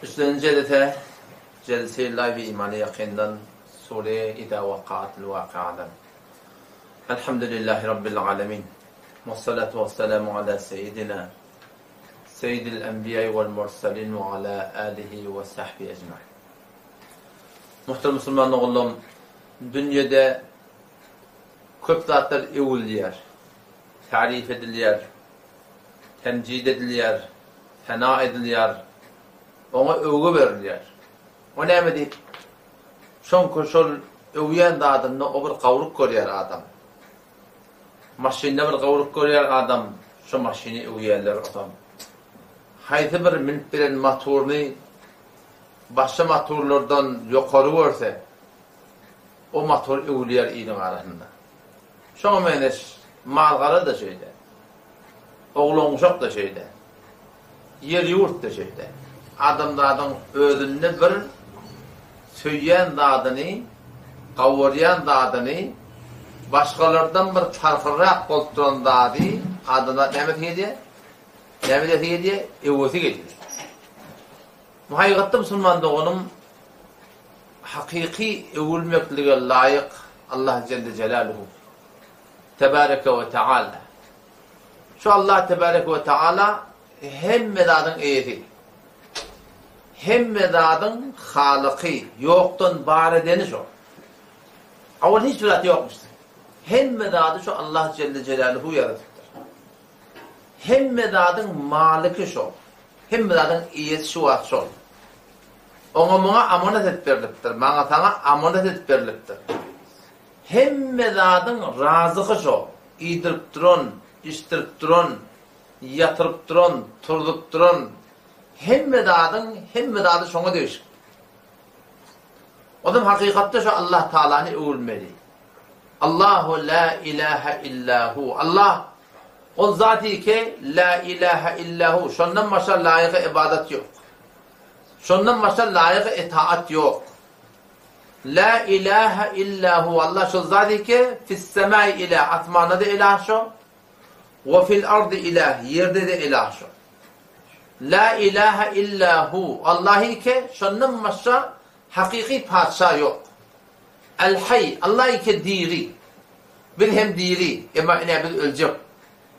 Üçlenji jelse, Jelse-i Live Imany Ýakyndan, Sure Iza Wakaatil Wakiadan. Elhamdülillahi Rabbil Alemin. Vessalatu vesselamu ala seyyidina Seyyidil Enbiýai vel Mursalin ve ala alihi ve sahbihi ecmain. Muhterem musulman ogullarym, dünýede köp zatlar öwülýär, tarif edilýär, temjid edilýär, sena edilýär, oňa öwgi berilýär. O näme diýip? Şoňky şol öwýän zadynda o bir gawruk görýär adam. Maşynda bir gawruk görýär adam, şo maşyny öwýärler otam. Haýsy bir münüp gelen motoryny başga motorlardan ýokary görse, o motor öwülýär iliň arasynda. Şoňa meňzeş mal-gara-da şeýle. Oglan-uşak-da şeýle. Ýer-ýurt-da şeýle. Adamzadyň özünde bir söýýän zadyny, gawurýan zadyny, başgalardan bir parhlyrak bolup duran zady adamzat nämesi gelýär? Näme edesi gelýär? Öwesi gelýär. Bu hakykatda musulman doganym hakyky öwülmeklige laýyk Allah jelle jelaluhu. Tebareke we Teala. Şu Allah Tebareke we Teala hemme zadyň eýesi. Hemme zadyň halyky, ýokdan bar edeni şo. Awal hiç bir zat ýokmuşdy. Hemme zady şu Allah Celle Celaluhu ýaradypdyr. Hemme zadyň maliki şo. Hemme zadyň eýesi şu wagt şol. Oňa muňa amanat edip berlipdir, maňa saňa amanat edip berlipdir. Hemme zadyň razyky şo, iýdirip duran, içdirip duran, ýatyryp duran, turzup duran, hemme zadyň hemme zady şoňa degişli. Onam hakykatda şo Allah Taalany öwülmeli. Allahu la ilaha illa hu. Allah ol zat ki la ilaha illa hu. Şondan başga laýyk ibadat ýok. Şondan başga laýyk itaat ýok. La ilahe illa hu Allah şol zat ki fis-semai ilah asmanda-da ilah şo we fil ardy ilah ýerde-de ilah şo. La ilahe illa hu Allah ki şondan başga hakyky patyşa ýok. El haý Allah ki diri. Biz hem diri, emma ine biz öljek.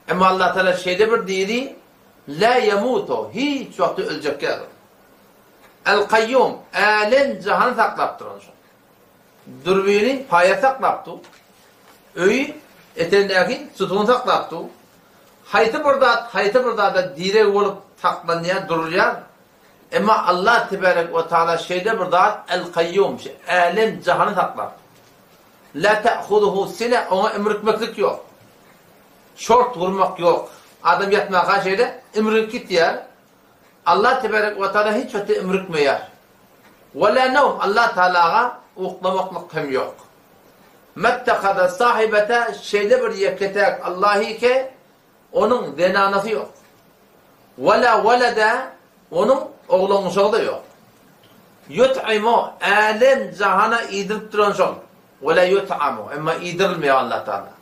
Emma Allah Taala şeýle bir diri la yemutu hiç wagtda öljek däl. El-Kaýýum, älem-jahany saklap duran şol. Dürbini paýa saklap dur. Öýi etegindäki sütun saklap dur. Haýsy bir zat haýsy bir zada direg bolup saklanýar, durulýar. Emma Allah tebarek we taala şeýle bir zat El-Kaýýum, şu älem-jahany saklap dur. La ta'huzuhu sine, oňa imrikmeklik ýok. Şort gurmak ýok. Adam ýatmaka şeýle imrigip gitýär. Allah tebarek we taala hiç wagtda imrikmeýär. We la nawm Allah taalaga uklamaklyk hem ýok. Mettehaza sahibete şeýle bir ýeke-täk Allahy ki, onuň zenanasy ýok. We la welede onuň oglan-uşagy-da ýok. Ýut'imu älem jahana iýdirip duran şol. We la ýut'amu emma iýdirilmeýär Allah taala.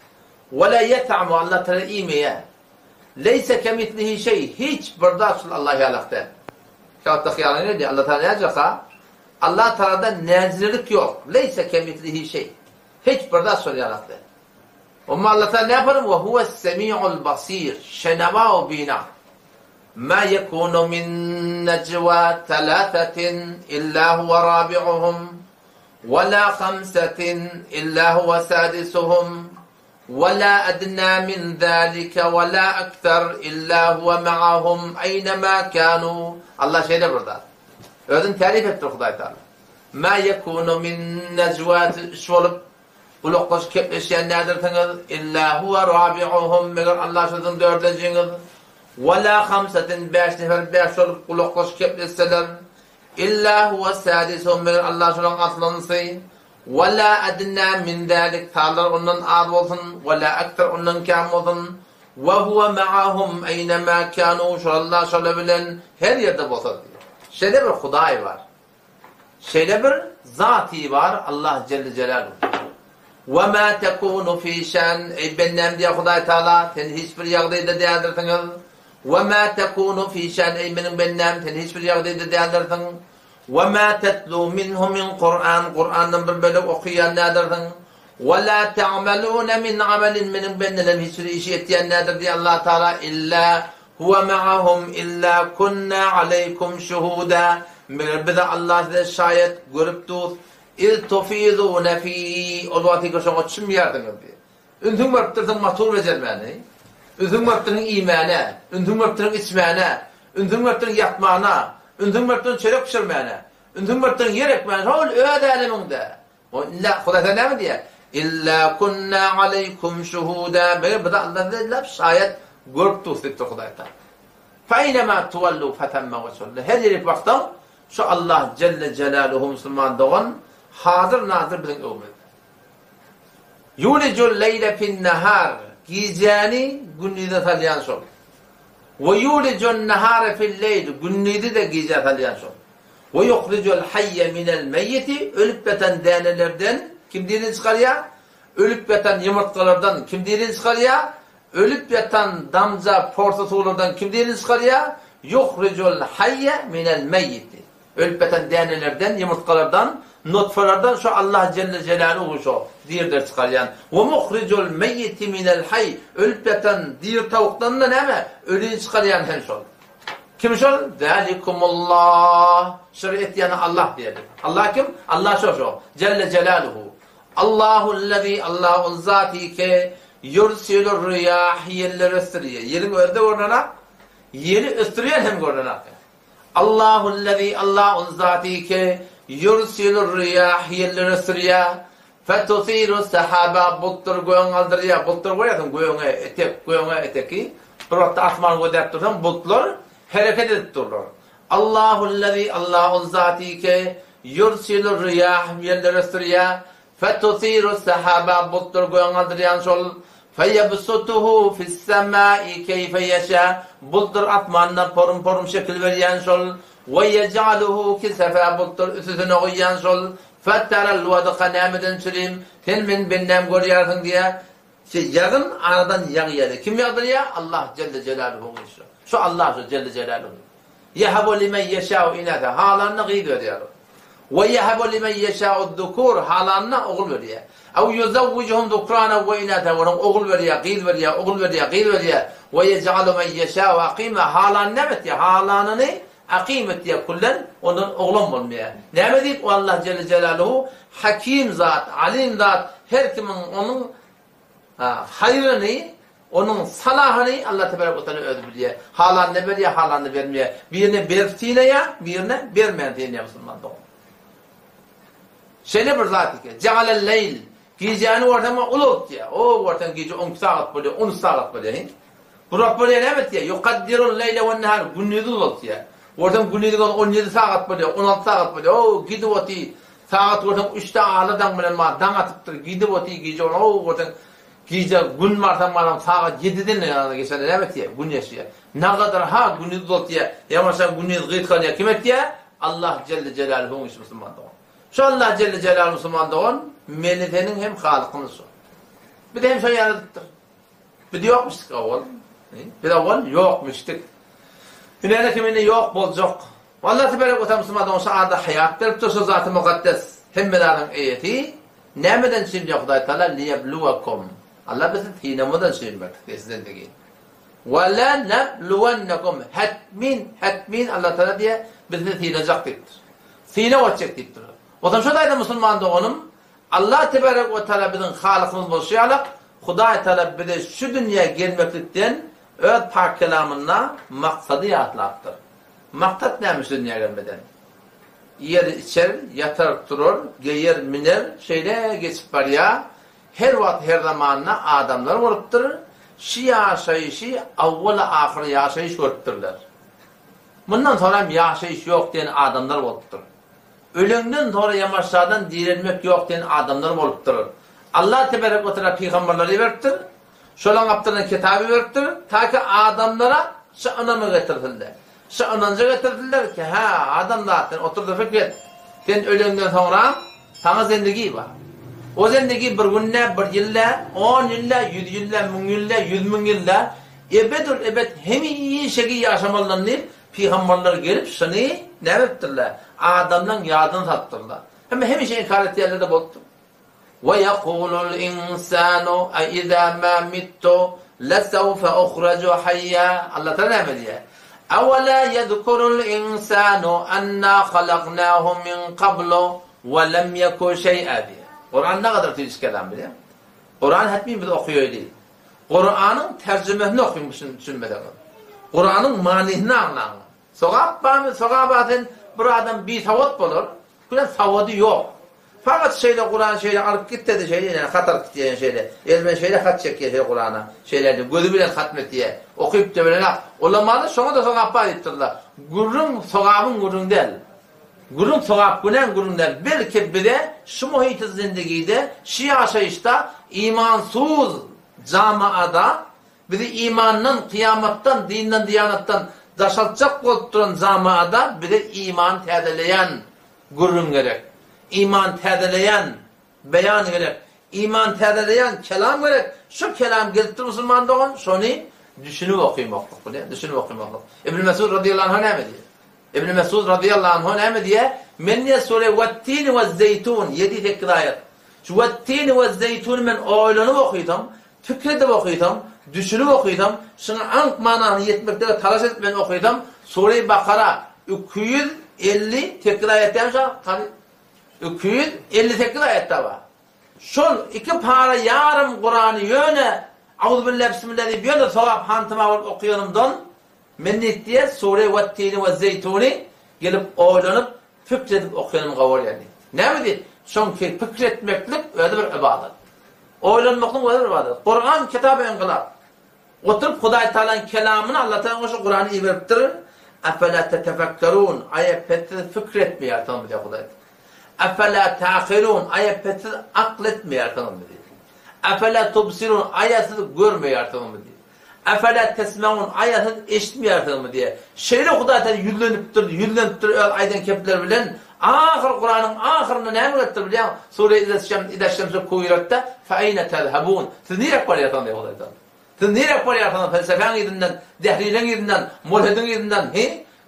We la ýet'amu Allah taala iýmeýär. Leýse kemislihi şeý, hiç bir zat şul Allah ýalak däl. Käwagtda hyýalyňa gelýär, Allah Tagala näjaka? Allah Tagalada näjizelik ýok. Leýse kemislihi şeý. Hiç bir zat şol ýalak däl. Emma Allah Tagala näme Ve huves semiul basir. Şenawa we bina. Ma yekunu min necwa thalathatin illa huwa rabi'uhum ve la hamsatin illa huwa sadisuhum Ve la adna min zalike ve la ekser illa huve ma'ahum eýnemâ kânû. Allah şeýle bir zat. Özüni täryp etdir Hudaý Taala. Mâ yekûnu min nejwâ siz üç bolup gulaklaşyp kepleşýän däldirsiňiz, illa huve râbi'uhum meger Allah siziň dördünjiňiz. Ve la hamsetin bäş nefer bäş bolup gulaklaşyp kepleşseler, illa huve sâdisuhum meger Allah şolaryň altynjysy. Ve la adna min zalik, sanlar ondan az bolsun, ve la ekser ondan kem bolsun, ve huve ma'ahum eýnemâ kânû, şol Allah şolar bilen her ýerde bolsa diýýär. Şeýle bir Hudaý bar. Şeýle bir Zaty bar Allah Celle Celaluhu. Ve mâ tekûnu fî şen, eý bendäm diýýär Hudaý Taala, sen hiç bir ýagdaýda däldirsiňiz. We ma tekunu fi şan eý meniň bendäm sen hiç bir ýagdaýda däldirsiň. We ma tetlu minhu min Kur'an Kur'andan bir bölek okaýan däldirsiň. We la ta'maluna min amalin meniň bendelerim hiç bir işi etýän däldir diýýär Allah Taala illa huwa ma'ahum illa kunna aleýkum şuhuda meger bize Allah size şaýat görüp dur iz tufidune fi ol wagtyky şoňa çümýärdiňiz diýýär. Ünsüň beripdirsiň motor bejermäne, ünsüň beripdirsiň iýmäne, ünsüň beripdirsiň içmäne, ünsüň beripdirsiň ýatmana, ünsüň beripdirsiň çörek bişirmäne, ünsüň beripdirsiň ýer ekmäne, şol öz älemiňde. O illa Hudaý sen näme diýýär? Illa kunna aleýkum şuhuda. Meger bize Allah size illa şaýat görüp durus diýipdir Hudaý Taala. Feýnema tuwallu fetemme wejhullah. Her ýerik baksaň, şu Allah jelle jelaluhu musulman dogan hazyr nazyr biziň öňümizde. Ýulijul leýle fin-nahar, gijäni gündize salýan şol. We ýulijun nahara fil-leýl, gündizi-de gijä salýan şol. We ýuhrijul haýýe minel meýýiti, ölüp ýatan dänelerden kim dirini çykarýar? Ölüp ýatan ýumurtgalardan kim dirini çykarýar? Ölüp ýatan damja porsy suwlardan kim dirini çykarýar? Ýuhrijul haýýe minel meýýiti. Ölüp ýatan dänelerden, ýumurtgalardan, nutfalardan şo Allah jelle jelaluhu şo dirileri çykarýan. We muhrijul meýýiti minel haý, ölüp ýatan diri tawukdan-da näme, ölini çykarýan hem şol. Kim şol? Zalikumullah. Şyry etýäni Allah diýeli. Allah kim? Allah şo şo. Jelle jelaluhu. Allahullezî Allah ol zaty ki, ýursilur riýah ýelleri ösdürýär. Ýeliň özi-de görnenak, ýeli ösdürýän hem görnenak. Allahullezî Allah ol zaty ki, ýursilur riýah ýelleri ösdürýär, fetusiru sahaba bultlary gögüň galdyrýar, bultlary görýärsiň gögüňe etek, gögüňe eteki, bir wagtda asmany gözläp dursaň bultlar hereket edip durlar. Allahullezî Allah ol zaty ki, ýursilur riýah ýelleri ösdürýär, Fetusiru sahaba bultlary göge galdyrýan şol, Feýebsutuhu fis-semai keýfe ýeşä bultlary asmanda porum-porum şekil berýän şol, We ýej'aluhu kisefe bultlary üstüsine goýýan şol, Feteral wedka nämeden çürim, sen meni bendäm görýärsiň diýýär. Şe ýagyn aradan ýagýar. Kim ýagdyrýar? Allah jelle jelaluhu şu. Şu Allah şu jelle jelaluhu. Ýehebu limen ýeşâ'u inâse, halanyna gyz berýär. We ýehebu limen ýeşâ'u zukur, halanyna ogul berýär. Ew ýuzewwijuhum zukrânen we inâse, onuň ogul berýär, gyz berýär, ogul berýär, gyz berýär. We ýej'alu men ýeşâ'u akîmâ, halanyny näme etýär? Halanyny akîm etýär küllen, ondan oglam bolmaýar. Näme diýip, o Allah jelle jelaluhu Hakim zat, Alim zat, her kimiň onuň haýryny, onuň salahyny Allah tebarek we taala özi bilýär. Halanyna berýär, halanyna bermeýär. Birine berip synaýar, birine bermän synaýar musulman dogan. Şeýle bir zat eken. Jagalel leýl. Gijäni görseň ulaltýar. O görseň gije 12 sagat bolýar, 13 sagat bolýar. Bir wagt bolýar näme etýär? Ýukaddirul leýle wen nahar, gündizi uzaltýar. Görseň gündizi 17 sagat bolýar, 16 sagat bolýar. O gidip otyr. Sagat görseň üçde ala daň bilen bar, daň atypdyr, gidip otyr gije ol o görseň gije gün barsaň baram sagat ýediden ýa geçende näme etýär? Gün ýaşýar. Nagadar ha gündiz uzaltýar, ýa bolmasa gündiz gysgalýar. Kim etýär? Allah jelle jelaluhuň işi musulman dogan. Şu Allah jelle jelaluhu musulman dogan, meni seniň hem halykymyz şu. Bizi hem şo ýaradypdyr. Biz ýokmuşdyk owal. Biz owal ýokmuşdyk. Ine kim indi ýok boljak. Allah tebarek we taala musulman dogan şu ada haýat beripdir şu zaty mukaddes hemme zadyň eýesi. Nämeden üçin diýýär Hudaý Taala liyebluwakum. Allah bizi synamadan üçin berdi zindigi. We la nebluwennekum hetmin hetmin Allah Taala diýýär bizi synajak diýipdir. Synag etjek diýipdir. Onsoň şo taýda musulman doganym Allah tebarek we taala biziň Halykymyz bolşy ýalak, Hudaý taala bize şu dünýä gelmeklikden öz pak kelamynda maksady ýatlapdyr. Maksat näme şu dünýä gelmeden? Iýer, içer, ýatar, turar, geýer, miner, şeýle geçip barýar. Her wagt, her zamanda adamlar bolupdyr, şu ýaşaýşy awwal-ahyr ýaşaýyş görüpdirler. Mundan soňram ýaşaýyş ýok diýen adamlar bolupdyr. Öleňden soňra ýamaşjadan direlmek ýok diýen adamlar bolupdyr. Allah teberek we teala pygamberleri iberipdir. Şolaň gapdalyndan kitap iberipdir. Taki adamlara şu ynamy getirsinler. Şu ynanjy getirsinler ki, hä, adamzat sen otur-da pikir et. Sen öleňden soňram saňa zendigi bar. O zendigi bir gün däl, bir ýyl däl, on ýyl däl, ýüz ýyl däl, müň ýyl däl, 100 müň ýyl däl. Ebedül-ebed hemişeki ýaşamalydan diýip, pygamberler gelip şuny näme edipdirler? Adamlaň ýadyna salypdyrlar. Hem hemişe inkar etýänler-de bolupdyr. Ve yekulul insanu a iza ma mittu lesawfe uhracu hayya Allah Taala näme diýýär? Awala yezkurul insanu anna halaknahu min qablu we lem yeku şey'a diýýär. Kuran ne kadar tüýs kelam bilýär. Kuran hetmi biz okuýaýly. Kuranyň terjimesini okuň düşünmeseňiz. Kuranyň manysyny aňlaň. Sogap barmy? Sogaba sen bir adam bisawat bolar. Bilen sawady ýok. Fakat şeýle Kuran şeýle alyp gitse-de şeýle ýene hat alyp gitýär şeýle. Eli bilen şeýle hat çekýär şeýle Kurana. Şeýle edip gözi bilen hatm etýär. Okyp-da bilenok. Ulamalar şoňa-da sogap bar diýipdirler. Gürrüň sogabyň gürrüňi däl. Gürrüň sogap günäň gürrüňi däl. Belki bize şu muhiti zindigide, şu ýaşaýyşda imansuz jamaada Bizi imandan, kyýamatdan, dinden, diýanatdan daşaltjak bolup duran zamada bize iman täzeleýän gürrüň gerek. Iman täzeleýän beýan gerek. Iman täzeleýän kelam gerek. Şu kelam gelipdir musulman dogan, şony düşünip okymaklyk bolýar, düşünip okymaklyk. Ibn Mesud radyýallahu anhu näme diýýär? Ibn Mesud radyýallahu anhu näme diýýär? Men diýýär sure Wet-tini wez-zeýtun, ýedi-sekiz aýat. Şu Wet-tini wez-zeýtuny men oýlanyp okysam, Pikir edip okysam, düşünip okysam, şuňa anyk manysyna ýetmeklige talaş edip men okysam, Sure-i Bakara 258 aýat dälmi şa? Hany? 258 aýatda bar. Şol iki para ýarym Kurany ýöne Auzubilla bismillah diýip ýöne sogap hantama bolup okaýanymdan men diýip Sure Wettini we Zeýtuny gelip oýlanyp Pikir edip okaýanym gowy bolýar diýip. Näme diýip? Çünki pikir etmeklik özi bir ybadat. Oýlanmaklyk özi bir ybadat. Kuran kitaby ynkylap. Oturyp Hudaý Tagalaň kelamyny Allah Tagala şu Kurany iberipdir. Afela tetefekkerun, aýa pes siz pikir etmeýärsiňizmi diýýär Hudaý. Afela ta'kilun, aýa pes siz akyl etmeýärsiňizmi diýýär. Afela tubsirun, aýa siz görmeýärsiňizmi diýýär. Efela tesmeun, aýa siz eşitmeýärsiňizmi diýýär. Şeýle Hudaý Tagala ýüzlenipdir, ýüzlenipdir öz aýdan kepleri bilen. Ahyr Kuranyň ahyrynda näme gelipdir bilýäňmi? Sure Izeş-şemsu kuwiratda fe eýne tezhebun. Siz niräk barýarsyňyz diýýär Hudaý Tagala. Siz niräk barýarsyňyz pelsepäň yzyndan, dehrileň yzyndan, mulhidiň yzyndan, hi?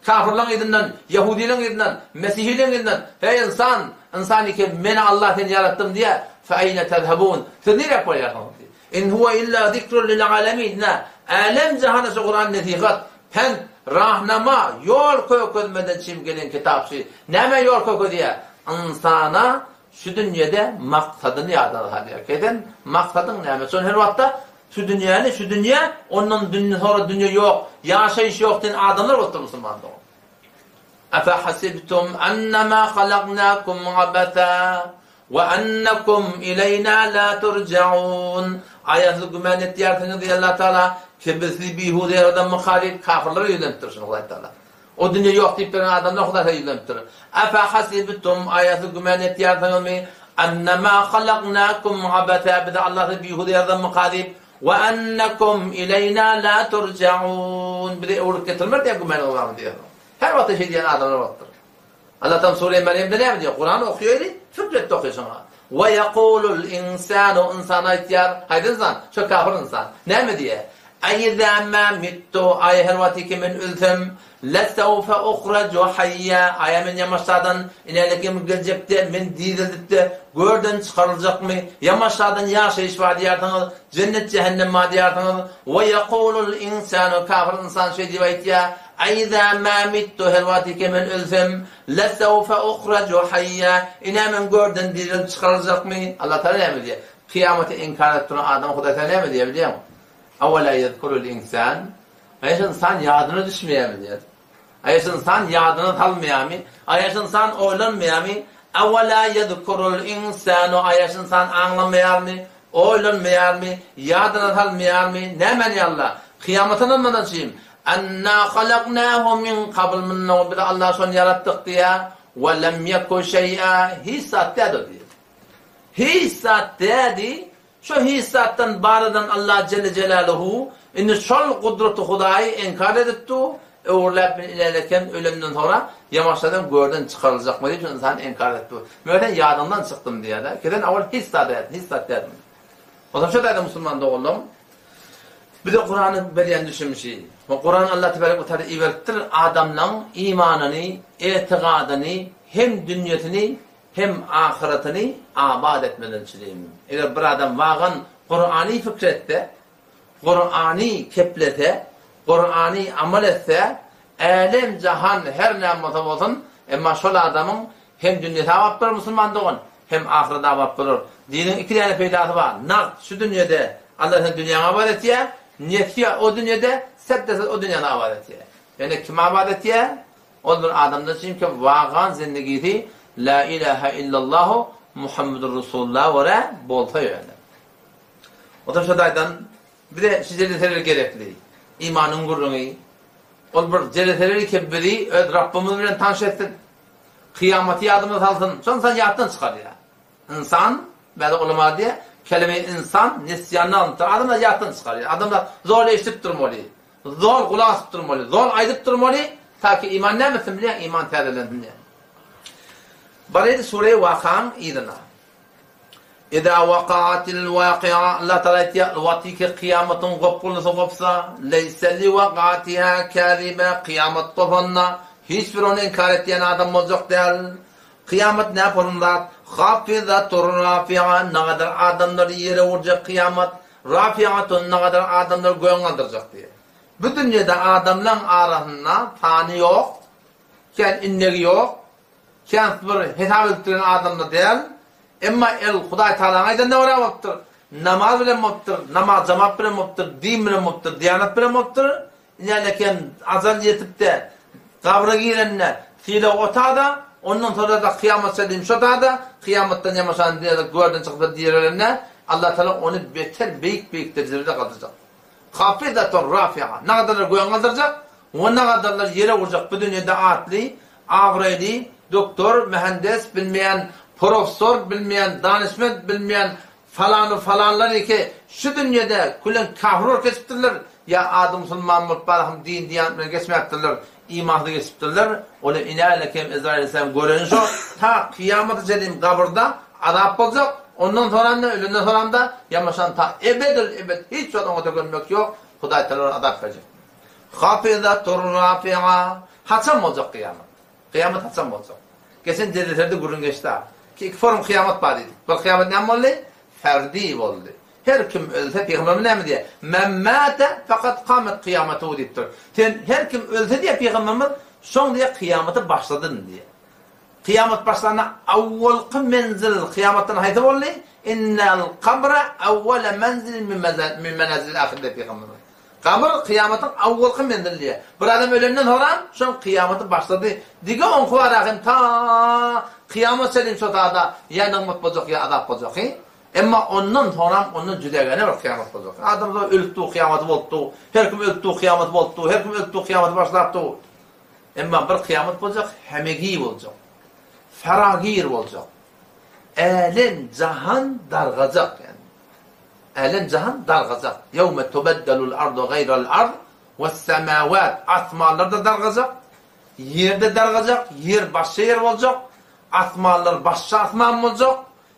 Kafyrlaň yzyndan, ýehudileň yzyndan, mesihileň yzyndan. Heý ynsan, ynsan eke men Allah seni ýaratdym diýýär. Fe eýne tezhebun. Siz niräk barýarsyňyz diýýär. In huwe illa zikrun lil alemin, ine, älem jahana şu Kuran nesihat, pent, rahnama, ýol kökezmeden çim gelen kitap şu. Nämä ýol kökezýär? Ynsana şu dünýede maksadyny ýadyna salýar. Kesen maksadyň näme? Şony her wagtda şu dünýäni, şu dünýä, ondan dünýe sonra dünýe ýok, ýaşaýyş ýok diýen adamlar bolupdyr musulman dogan. Efe hasibtum ennema halaknakum abasa We ennekum ileýna la turjaun. Aýa siz güman etýärsiňiz diýýär Allah Taala, ki biz sizi bihuda ýaradanmyka diýip kafyrlara ýüzlenipdir şuny Hudaý Taala. O dünýe ýok diýip beren adamlar Hudaý Taala ýüzlenipdir. Efe hasibtum aýa siz güman etýärsiňizmi ennema halaknakum abasa bizi Allah sizi bihuda ýaradanmyka diýip we ennekum ileýna la turjaun bize öwrüp getirmer diýen gümanyňyz barmy diýýär. Her wagtda şeý diýen adamlar bolupdyr. Allah Taala Sure Merýemde näme diýýär? Kurany okaýaly, pikir et okaý şoňa. Wa ýekulul insanu ynsan aýtýar, haýsy ynsan? Şo kafir ynsan. Näme diýýär? Aýza ma mittu, aýa her wagt ki men ölsem, lesawfa uhraju haýýa, aýa men ýamaşadan inälekem geljekde men dirildipde görden çykaryljakmy? Ýamaşadan ýaşaýyş bar diýýärsiňiz, jennet jähennem bar diýýärsiňiz. Wa ýekulul insanu kafir ynsan şeý diýip aýtýar, Aýza ma mittu her wagt ki men ölsem, lesewfe uhraju haýýa, ine men görden dirilip çykaryljakmy? Allah Tagala näme diýýär? Kyýamaty inkar edip duran adama Hudaý Tagala näme diýýär bilýäňmi? Awala ýezkurul insan, Aýa şu ynsan ýadyna düşmeýärmi diýýär. Aýa şu ynsan ýadyna salmaýarmy? Aýa şu ynsan oýlanmaýarmy? Awala ýezkurul insanu, aýa şu ynsan aňlamaýarmy? Oýlanmaýarmy? Ýadyna salmaýarmy? Nämäni Alla? Kyýamata ynanmadan çyn. Anna halaknahu min kabl mundan ozal biz Allah şony ýaratdyk diýýär. We lem ýeku şeý'a hiç zat dädi o diýýär. Hiç zat dädi. Şo hiç zatdan baradan Allah jelle jelaluhu indi şol gudraty Hudaýy inkar edip dur. Öwrüläp men ilerleken ölemden soňra ýamaşadan görden çykaryljakmy diýip şu ynsan inkar edip dur. Men sen ýadyňdan çykdym diýýär-de. Kesen awal hiç zat dädi, hiç zat dädi. Onsoň şo taýda musulman doganlarym. Bize Kuranyň berýän düşünişi. Bu Kuran Allah tebarek we taala iberipdir adamlaň imanyny, etigadyny, hem dünýesini, hem ahyratyny abat etmeden üçin. Eger bir adam wagan Kurany fikr etse, Kurany keplese, Kurany amal etse, älem jahan her näme bolsa bolsun, emma şol adamyň Hem dünýesi abat bolar musulman dogan, hem ahyreti abat bolar. Diniň iki däne peýdasy bar, nagt şu dünýede Allah seni dünýäňi abat etýär, nesýe o dünýede sepdesiz o dünýäni abat etýär. Ýöne kim abat etýär? Ol bir adamda çünki wagan zindigisi La ilahe illallahu Muhammedur Rasulullah görä bolsa ýöne. Otam şo taýdan bize şu jeleseler gerekli. Imanyň gürrüňi. Ol bir jeleseler ki bizi öz Rabbymyz bilen tanyş etsin. Kyýamaty ýadymyza salsyn. Şol ynsan ýatdan çykarýar. Ynsan, bäzi ulama diýýär, kelime ynsan nesýandan alnypdyr. Adamlar ýatdan çykarýar. Adamlar zor eşidip durmaly. Zor gulak asyp durmaly. Zor aýdyp durmaly, ta ki iman näme etsin bilýäň, iman täzelensin diýýär. Baraýdy sure Wakaň yzyna. Iza wakaatil wakia, Allah Tagala aýtýar, Wagtyky kyýamatyň gopgunlysy gopsa, leýse liwakaatiha käzibe, kyýamat gopanda, hiç bir ony inkar etýän adam boljak däl. Kyýamat näporun zat? Hafyzatur rafi'a, nagadar adamlary ýere urjak kyýamat, rafi'atun, nagadar adamlary göge galdyrjak diýýär. Bu dünýede adamlaň arasynda sany ýok, kän innegi ýok, Kän bir hesap edip duran adam-da däl. Emma el Hudaý Tagalaň aýdanyna görä bolupdyr. Namaz bilen bolupdyr, namaz jamat bilen bolupdyr, din bilen bolupdyr, diýanat bilen bolupdyr. Ine-lekin ajal ýetip-de, gabra girende sylag o-ta-da, ondan soňra-da kyýamat çenli şo-ta-da, kyýamatdan ýamaşan diýerek görden çykyp-da direlende, Allah Tagala ony beter beýik-beýik derejelerde galdyrjak. Hafyzatur rafi'a, nagadarlar göge galdyrjak we nagadarlar ýere urjak bu dünýede atly Abraýly doktor, mühendes, bilmeýän professor, bilmeýän danyşment, bilmeýän falany-falanlar eke şu dünýede külen kafir bolup geçipdirler, ýa ady musulman bolup barahym din-diýanat bilen geçmäpdirler, imansyz geçipdirler, olar inälekem Ezraýyl aleyhisselam göreni şo, ta kyýamata çenli gabyrda azap boljak, ondan soramda, ölenden soramda, ýamaşan ta ebedül-ebed hiç wagt oňa tökenmek ýok, Hudaý Tagala olara azap berjek. Hafyzatur rafi'a. Haçan boljak kyýamat? Kyýamat haçan boljak? Geçen jeleselerde gürrüň geçdi-a. Ki iki form kyýamat bar diýdik. Bir kyýamat näme boldy? Ferdi boldy. Her kim ölse, pygamberimiz näme diýýär? Men mate fakat kamet kyýamatuhu diýipdir. Sen her kim ölse diýýär pygamberimiz, şoň diýýär kyýamaty başladyn diýýär. Kyýamat başlanda awwalky menzil kyýamatdan haýsy boldy? Innel kabra awwala menzilin min menazilil ahire diýýär pygamberimiz. Gabyr kyýamatyň awwalky menzili diýýär. Bir adam ölenden soňram şoň kyýamaty başlady. Dige oňky bar ahim ta kyýamat çenli şo zada ýa nygmat boljak ýa azap boljak hi. Emma ondan soňram ondan jüdägene bir kyýamat boljak. Adamzat ölüp dur kyýamaty bolup dur. Her kim ölüp dur kyýamaty bolup dur. Her kim ölüp dur kyýamaty başlap dur. Emma bir kyýamat boljak hemegi boljak. Feragir boljak. Älem jahan dargajak ýani. Älem-jahan dargajak. Ýewme tubeddelul ardu gaýral ard wes-semawat. Asmanlar-da dargajak, ýer-de dargajak, ýer başga ýer boljak, asmanlar başga asman boljak.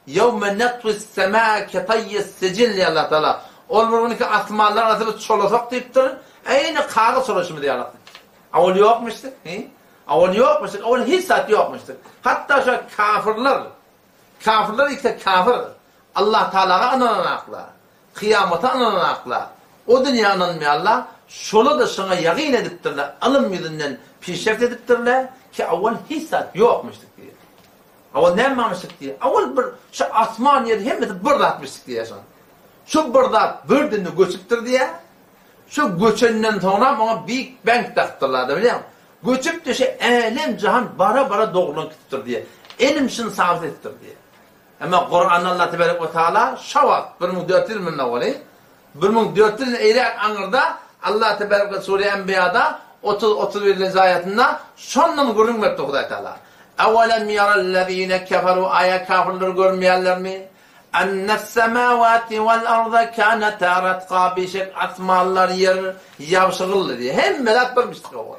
Ýewme netwis-semaa ketaýýis-sijil diýýär Allah Tagala. Ol bir günki asmanlaryň arasy biz çolasak diýipdir. Eýni kagyz çolaşymyz ýaly. Owal ýokmuşdyk, he? Owal ýokmuşdyk, owal hiç zat ýokmuşdyk. Hatda şo kafirler, kafirler diýse kafir, Allah Tagalaga ynananaklar, kyýamata ynananaklar, o dünýä ynanmaýanlar şola-da şoňa ýagyn edipdirler, ylym ýüzünden pişreft edipdirler ki owal hiç zat ýokmuşdyk diýip. Owal näme barmyşdyk diýip. Owal bir şu asman ýer hemmesi bir zatmyşdyk diýýär şoň. Şu bir zat bir demde göçüpdir diýýär. Şu göçenden soňra oňa Big Bang dakypdyrlar-da bilýäňmi? Göçüp-de şu älem-jahan bara-bara dogrulan gitipdir diýýär. Elim şuny sabyt edipdir diýýär. Emma Kuranda Allah tebarek we taala şo wagt 1400 ýyl mundan owal, 1400 ýyl eýräk aňyrda Allah tebarek we Sure Enbiýada 30 31 nji aýatynda şondan gürrüň beripdir Hudaý Taala. Awalem yarallezine keferu aýa kafirler görmeýärlermi? Ennes-semawati wal-arda kanata ratqa bişek asmanlar ýer ýabşygyldy diýýär. Hemme zat birmişdik owal.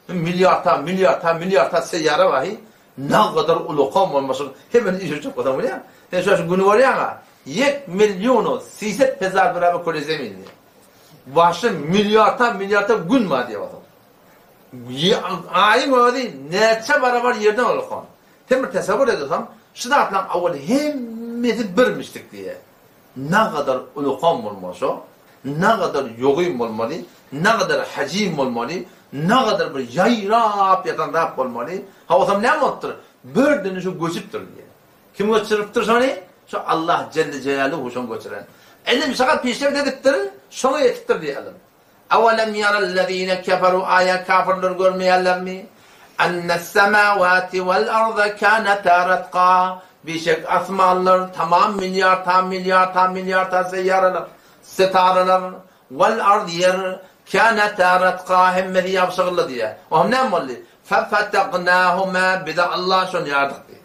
Milliarda, milliarda, milliarda seýýara bar, Nagadar ulakam bolmaşyň hemmesini üýşürjek bolsaň bolýar. Sen şo şu güni görýäň-ä. Ýek millionu siset hezar birabar köle zemin diýýär. Başy milliarda milliarda gün bar diýip otur. Aýyň özi näçe barabar ýerden ulakan. Sen bir tesewür edesoň, şu zatlaryň awal hemmesi birmişdik diýýär. Nagadar ulakan bolmaly şo, nagadar ýogyn bolmaly, nagadar hajim bolmaly, nagadar bir ýaýrap ýatan zat bolmaly. Hawasam näme bolupdyr? Birden şu göçüpdir diýýär. Kim göçüripdir şony? Şo Allah Jelle Jelaluhu şony göçüren. Ilim şoňa peşreft edipdir, şoňa ýetipdir diýýär ylym. Awalem ýarellezine keferu aýa kafirler görmeýärlermi? Ennes-semawati wal-arda kanata ratga Bişek asmanlar tamam milliarta milliarta milliarta seýýaralar, setaralar, wal-ard ýer kanata ratga hemmesi ýabşygyldy diýýär. Ohm näme boldy? Fefeteknahuma bize Allah şony ýardyk diýýär.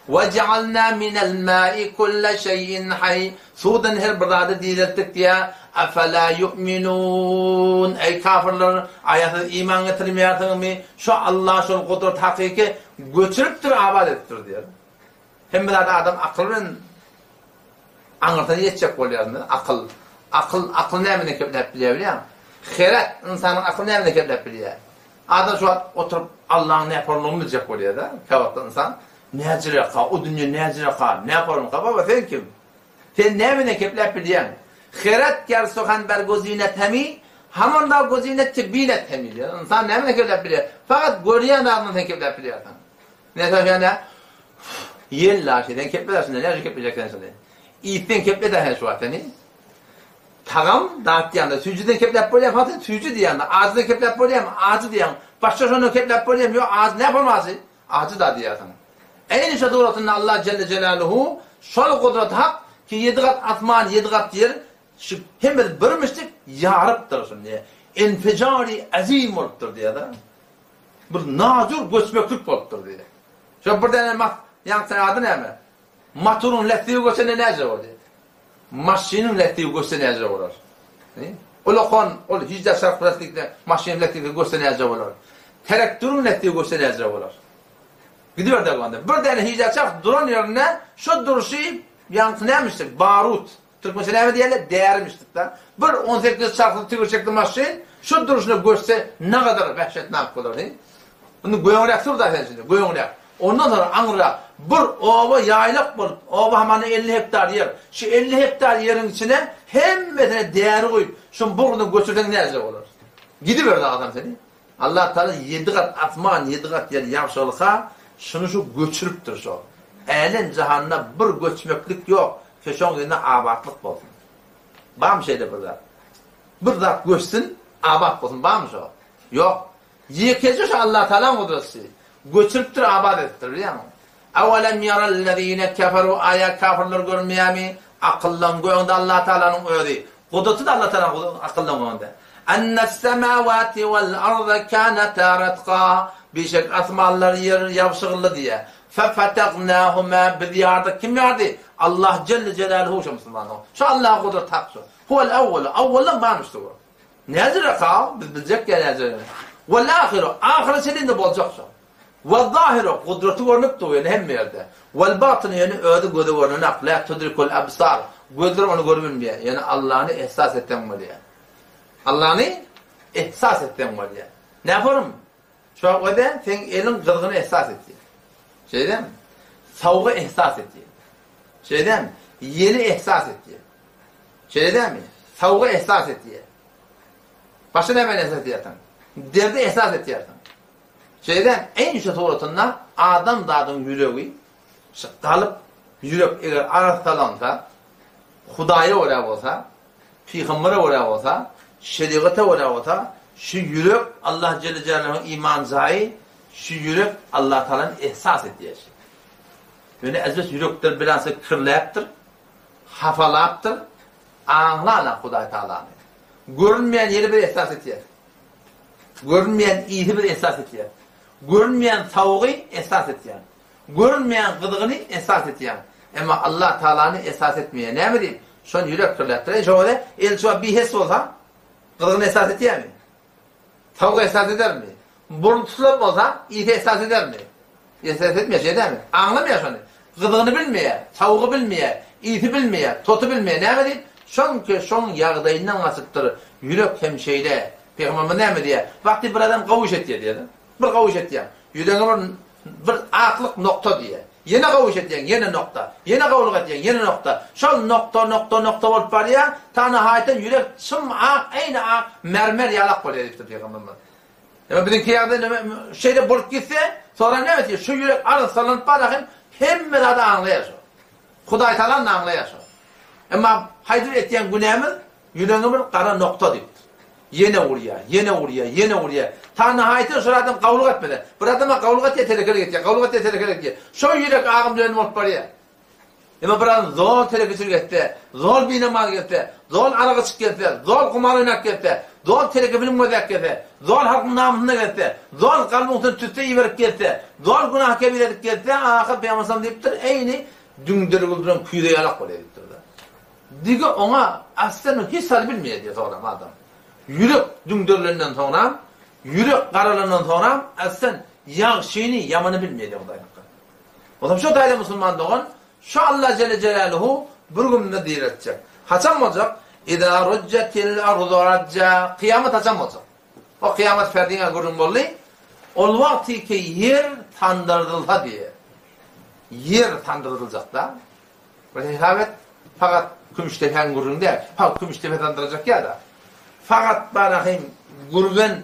Wejealna minel ma'i kulle şeýin haý, Suwdan her bir zady direltdik diýýär. Efela ýu'minun, Eý kafirler, aýa siz iman getirmeýärsiňizmi? Şu Allah şol gudrat hakyky göçüripdir, abat edipdir diýýär. Hemme zady adam akyl bilen aňyrsyna ýetjek bolýar. Akyl, akyl, akyl nämeden kepläp bilýär bilýäňmi? Heret, ynsanyň akyly nämeden kepläp bilýär? Adam şu wagt oturyp Allaň näporlygyny biljek bolýar-da, käwagtda ynsan näjireka, o dünýe näjireka, näpormyka, baba sen kim? Sen nämeden kepläp bilýäň? Heret ger suhan ber gozinet hemi, hamon ra gozinet ki binet hemi diýýär. Ynsan nämeden kepläp bilýär? Fakat görýän zadyndan sen kepläp bilýärsiň. Näsä sen nä? Ýel laşy, sen kepläp şunda, näme keplejek sen şunda? Iýtseň keple-dä sen şu wagt seni. Tagam datýanda süýjüden kepläp bolýarmy haty süýji diýýäňde ajydan kepläp bolýarmy ajy diýýäň başga şondan kepläp bolýarmy ýok ajy näme bolma ajy ajy da diýýärsiň. Eýni şo suratynda Allah jelle jelaluhu şol gudrat hak ki ýedi gat asman ýedi gat ýer şu hemmesi birmişdik ýarypdyr şuny diýýär. Enfijari azim bolupdyr diýýär-de. Bir najur göçmeklik bolupdyr diýýär. Şo bir däne mas ýaňky ady näme? Motoryň lästigi göçende näce bolýar? Maşynyň lästigi göçse näce bolar? Ulakan ol hiç çarh plastikde maşynyň lästigi göçse näce bolar? Traktoryň lästigi göçse näce bolar? Gidiber daganda. Bir däne hiç çarh duran ýerinde şu durşy ýaňky nämişdik? Barut. Türkmençe näme diýerler? Därimişdik-da. Bir 18 çarhly tigirçekli maşyn şu durşuna göçse ne gadar wehşetnak bolar, he? Indi göňräk sur-da sen şindi, göňräk. Ondan soňra aňryrak bir oba ýaýlak bolup, oba hamana 50 hektar ýer. Şu 50 hektar ýeriň içine hemmesine däri guýup, şuny bu ugurdan göçürseň näje bolar? Gidiberdi adam seni. Allah Taala ýedi gat asman, ýedi gat ýer ýagşylyka şuny şu göçüripdir şo. Älem jahanda bir göçmeklik ýok, ki şoň ýerine abatlyk bolsun. Barmy şeýle bir zat? Bir zat göçsün, abat bolsun, barmy şo? Ýok. Ýekeje şu Allatagalaň gudraty. Göçüripdir, abat edipdir, bilýäňmi? Awalem ýarellezine keferu aýa kafirler görmeýärmi? Akyllaň göňde Allatagalanyň özi. Gudraty-da Allatagalaň akyllaň göňde. Ennes-semawati wal-arda kanata ratga Bişek asmanlar ýer ýabşygyldy diýýär. Fefetegnahuma biz ýardyk. Kim ýardy? Allah jelle jelaluhu şo musulmanlar. Şo Allahyň gudraty hak şo. Huwel awwalu awwaldan barmyşdy bu. Näzire ka, biz biljek ýa näzire. Wal ahiru, ahyra çenli boljak şo. Wal zahiru, gudraty görnüp dur ýöne hemme ýerde. Wal batyny ýöne özi göze görnenak, la tudrikul absar, gözler ony görüp bilmeýär. Ýöne Allany ihsas etseň bolýar. Allany ihsas etseň bolýar. Näporum? Şu wagt öde seň eliň gyzgyny ihsas etýär. Şeýdemi? Sowugy ihsas etýär. Şeýdemi? Ýeli ihsas etýär. Şeýle dälmi? Sowugy ehsas etýär. Başga nämäni ehsas edýärsiň? Derdi ehsas etýärsiň. Şeýle dälmi? Eýni şu suratynda adamzadyň ýüregi şu galyp ýürek eger arassalansa, Hudaýa görä bolsa, pygambere görä bolsa, şerigata görä bolsa, şu ýürek Allah jelle jelaluhuň iman jaýy, şu ýürek Allah tagalany ehsas edýär. Ýöne ezbes ýürekler biraz kirläpdir. Hapalapdyr, aňlana Hudaý Tagalany. Görünmeýän ýeri bir esas etýär. Görünmeýän ýeri bir esas etýär. Görünmeýän sowugy esas etýär. Görünmeýän gyzygyny esas etýär. Emma Allah Tagalany esas etmeýär. Näme diýip? Şony ýürek kirläpdir. Eý şo wada el çuwa bihes bolsa, gyzygyny esas etýärmi? Sowuk esas edermi? Burun tutulan bolsa, ysy esas edermi? Esas etmeýär, şeýle dälmi? Aňlamaýar şony. Gyzygyny bilmeýär, sowugy bilmeýär, ysy bilmeýär, toty bilmeýär. Näme diýip? Şoňki şoň ýagdaýyndan gaçypdyr. Ýürek hem şeýle. Pygamberimiz näme diýýär? Wagty bir adam gowy iş etýär diýýär. Bir gowy iş etýäň. Ýüregiňe bir bir aklyk nokta diýýär. Ýene gowy iş etýäň, ýene nokta. Ýene gowulyk etýäň, ýene nokta. Şol nokta, nokta, nokta bolup barýar. Ta nihaýatda ýürek çym ak, eýni ak mermer ýalak bolýar diýipdir pygamberimiz. Emma biziňki ýagdaý näme şeýle bolup gitse, soňra näme etýär? Şu ýürek arassalanyp barýar hem hemme zady aňlaýar şo. Hudaý Tagalany aňlaýar şo. Emma haýsy bir etýän günämiz ýüregiňe bir gara nokta diýipdir. Ýene urýar, ýene urýar, ýene urýar. Ta nihaýatda şol adam gawulyk etmese. Bir adama gawulyk etýär, telekelik etýär, gawulyk etýär, telekelik etýär. Şo ýürek agym dönüm bolup barýar. Emma bir adam zol telekeçilik etse, zol binamaz gelse, zol arak içip gelse, zol gumar oýnap gelse, zol teleke film gözläp gelse, zol halkyň namysyna gelse, zol kalbyň üstüne tüsse iberip gelse, zol günah kebir edip gelse, ahyr Pygamber sallam diýipdir, eýni düňdergül duran küýze ýalak bolýar diýipdir-de. Dige oňa aslen hiç zady bilmeýär diýýär soňram adam. Ýürek düňderilenden soňram, ýürek garalandan soňram aslen ýagşyny, ýamany bilmeýär diýýär Hudaý hakka. Onsoň şo taýda musulman dogan, şu Alla jelle jelaluhu bir günde direltjek. Haçan boljak? Iza rujjatil ardu rajja. Kyýamat haçan boljak? O kyýamat ferdiňe gürrüň boldy. Ol wagtyky ýer sandyrdylsa diýe. Ýer sandyryljak-da. Bir hesap et, fakat Kümüşdepäň gürrüň däl. Fakat Kümüşdepe sandyrajak ýa-da. Fakat barahym Gürgen